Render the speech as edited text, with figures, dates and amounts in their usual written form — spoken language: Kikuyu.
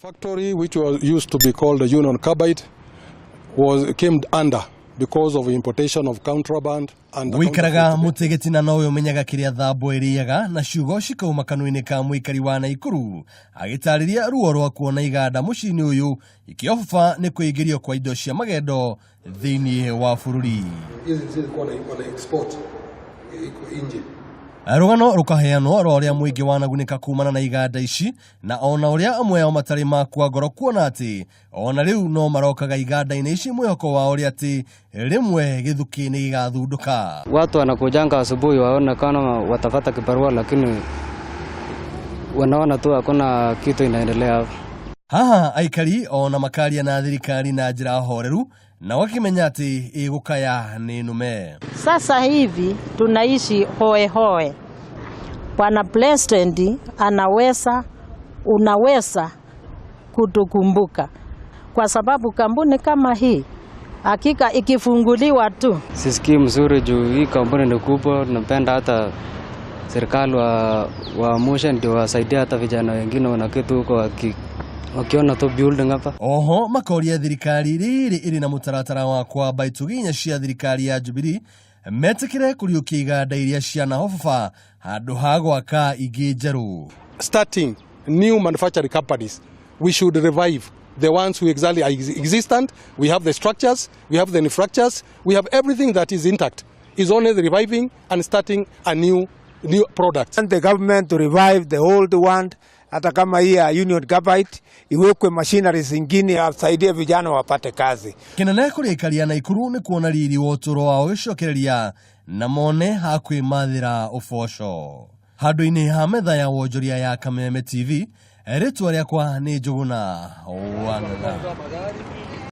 Factory which was used to be called the Union Carbide was came under because of importation of contraband and Wikaraga mũtĩ gĩtina no we ũmenyaga kĩrĩa thambo ĩrĩaga, na ciugo cikauma kanua-inĩ ka mũikari wa Naikuru agĩtarĩria ruo rwa kuona iganda mũciĩ-inĩ ũyũ ikĩoboba nĩ kũingĩrio kwa indo cia magendo thĩinĩ wa bũrũri. Hizi zilikuwa wana export iko nje. Rũgano rũkaheanwo rwa ũrĩa mũingĩ wanagunĩka kumana na iganda ici, na ona ũrĩa amwe ao matarĩ makua ngoro kuona atĩ ona rĩu no marokaga iganda-inĩ ici mwĩhoko wao ũrĩa atĩ rĩmwe gĩthukĩ nĩ gĩgathundũka. Watu wanakujanga asubuhi waone kama watapata kibarua, lakini wanaona tu hakuna kitu inaendelea hapa. Haha aikari ona makaria na thirikari na njĩra horeru na wakĩmenya atĩ ĩgũkaya nĩ nũme. Sasa hivi tunaishi hoe hoe. Bwana President anaweza, unaweza kutukumbuka kwa sababu kampuni kama hii hakika ikifunguliwa tu. Sisikii mzuri juu hii kampuni ni kubwa. Napenda hata serikali waamushe ndio wasaidie hata vijana wengine wanakitu huko wakiona tu building hapa. Oho makoria thirikari rĩrĩ ĩrĩ na mũtaratara wa kwamba itugĩ inya cia thirikari ya Jubilee metĩkĩre kũriũkia iganda iria cianahoboba handũ ha gwaka ingĩ njerũ. Starting new manufacturing companies, we should revive the ones who exactly are existent. We have the structures, we have the infrastructures, we have everything that is intact. It's only the reviving and starting a new product. And the government to revive the old one, hata kama hii ya Union Carbide iwekwe machinery zingine asaidie vijana wapate kazi. Kĩnene kũrĩ aikari a Naikuru nĩ kuona riri wa ũtũũro wao ũgĩcokereria na mone ha kwĩmathĩra ũboco. Handũ-inĩ ha metha ya wonjoria ya Kameme TV, rĩtwa rĩakwa nĩ Njũgũna wa Ng'ang'a.